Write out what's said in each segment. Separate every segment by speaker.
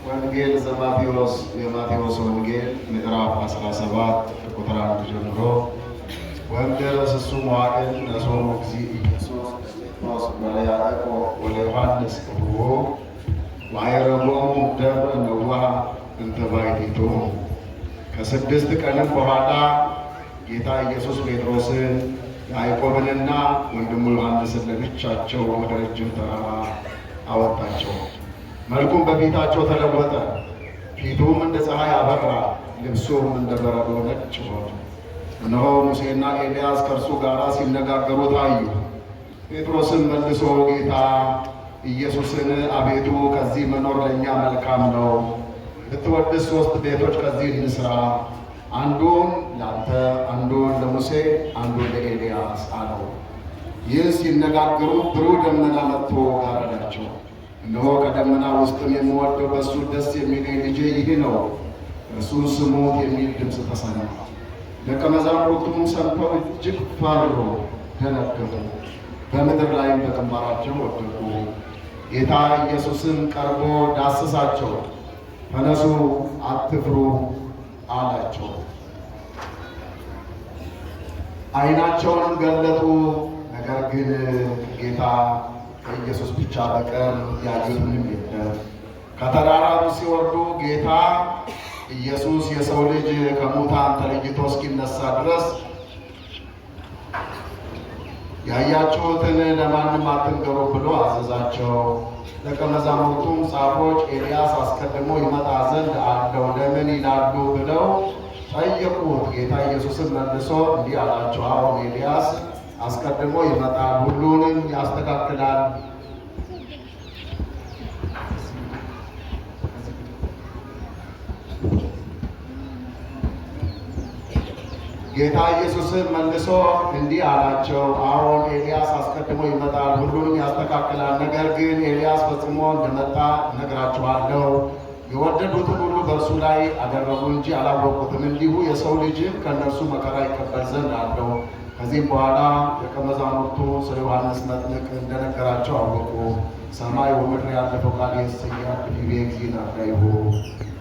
Speaker 1: ወንጌል ዘማቴዎስ የማቴዎስ ወንጌል ምዕራፍ 17 ቁጥር 1 ጀምሮ። ወእምድኅረ ስሱ መዋዕል ነሶሙ እግዚእ ኢየሱስ ጴጥሮስ ወለያዕቆብ ወለዮሐንስ እቡሁ ወአዕረጎሙ ደብረ ነዋኅ እንተ ባሕቲቱ። ከ6 ቀንም በኋላ ጌታ ኢየሱስ ጴጥሮስን፣ ያዕቆብንና ወንድሙ ዮሐንስን ለብቻቸው ወደ ረጅም ተራራ አወጣቸው። መልኩም በፊታቸው ተለወጠ። ፊቱም እንደ ፀሐይ አበራ፣ ልብሱም እንደ በረዶ ነጭ ሆነ። እነሆ ሙሴና ኤልያስ ከእርሱ ጋር ሲነጋገሩ ታዩ። ጴጥሮስም መልሶ ጌታ ኢየሱስን፣ አቤቱ፣ ከዚህ መኖር ለእኛ መልካም ነው። ብትወድስ 3 ቤቶች ከዚህ እንስራ፣ አንዱን ለአንተ፣ አንዱን ለሙሴ፣ አንዱን ለኤልያስ አለው። ይህ ሲነጋገሩ ብሩህ ደመና መጥቶ ጋረዳቸው። እነሆ ከደመና ውስጥም የምወደው፣ በእሱ ደስ የሚለኝ ልጄ ይህ ነው፣ እርሱን ስሙት የሚል ድምፅ ተሰማ። ደቀ መዛሙርቱም ሰምተው እጅግ ፈሩ፣ ደነገጡ፣ በምድር ላይም በግንባራቸው ወደቁ። ጌታ ኢየሱስም ቀርቦ ዳሰሳቸው፣ ተነሱ፣ አትፍሩ አላቸው። ዓይናቸውንም ገለጡ፣ ነገር ግን ጌታ ከኢየሱስ ብቻ በቀር ያዩት ምንም የለም። ከተራራው ሲወርዱ ጌታ ኢየሱስ የሰው ልጅ ከሙታን ተለይቶ እስኪነሳ ድረስ ያያችሁትን ለማንም አትንገሩ ብሎ አዘዛቸው። ደቀ መዛሙርቱም ጻፎች ኤልያስ አስቀድሞ ይመጣ ዘንድ አለው ለምን ይላሉ ብለው ጠየቁት። ጌታ ኢየሱስም መልሶ እንዲህ አላቸው፣ አዎን፣ ኤልያስ አስቀድሞ ይመጣል፣ ሁሉንም ያስተካክላል። ጌታ ኢየሱስም መልሶ እንዲህ አላቸው፣ አዎን፣ ኤልያስ አስቀድሞ ይመጣል፣ ሁሉንም ያስተካክላል። ነገር ግን ኤልያስ ፈጽሞ እንደመጣ እነግራችኋለሁ። የወደዱትን ሁሉ በእርሱ ላይ አደረጉ እንጂ አላወቁትም። እንዲሁ የሰው ልጅም ከእነርሱ መከራ ይቀበል ዘንድ አለው። ከዚህም በኋላ ደቀ መዛሙርቱ ስለ ዮሐንስ መጥምቅ እንደነገራቸው አወቁ። ሰማይ ወምድር ያለፈው ቃል የሰያት ጊዜ ጊዜ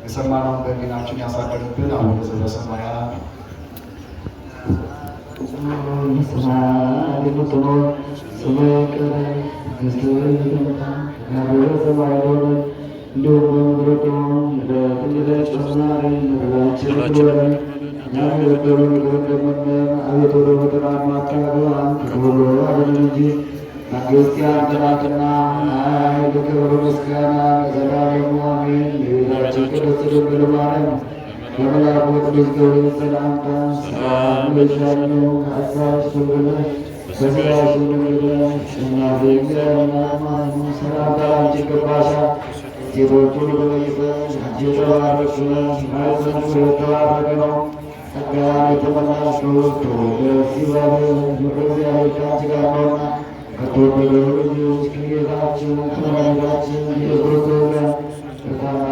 Speaker 1: የሰማነውን በሕሊናችን ያሳድርብን። አቡነ ዘበሰማያት።
Speaker 2: መንግሥት ያንተ ናትና፣ ኃይል፣ ክብር፣ ምስጋና ለዘላለሙ አሜን። እመቤታችን ቅድስት ድንግል ማርያም በመልአኩ ቅዱስ ገብርኤል ሰላምታ ሰላም እልሻለሁ፣ ከአሳብሽ ድንግል ነሽ፣ በሥጋሽም ድንግል ነሽ። እናቴ እግዚአብሔር እናት ማርያም ሰላምታ ላንቺ ይገባሻል። ሴቶች ሁሉ ተለይተሽ አንቺ የተባረክሽ ነሽ፣ ማኅፀንሽ ፍሬ የተባረከ ነው። ጸጋን የተመላሽ ክቡር ደስ ይበልሽ፣ እግዚአብሔር ከአንቺ ጋር ነውና ከተወደደው ልጅሽ ከጌታችን ከመድኃኒታችን ኢየሱስ ክርስቶስ ጋር ይቅርታና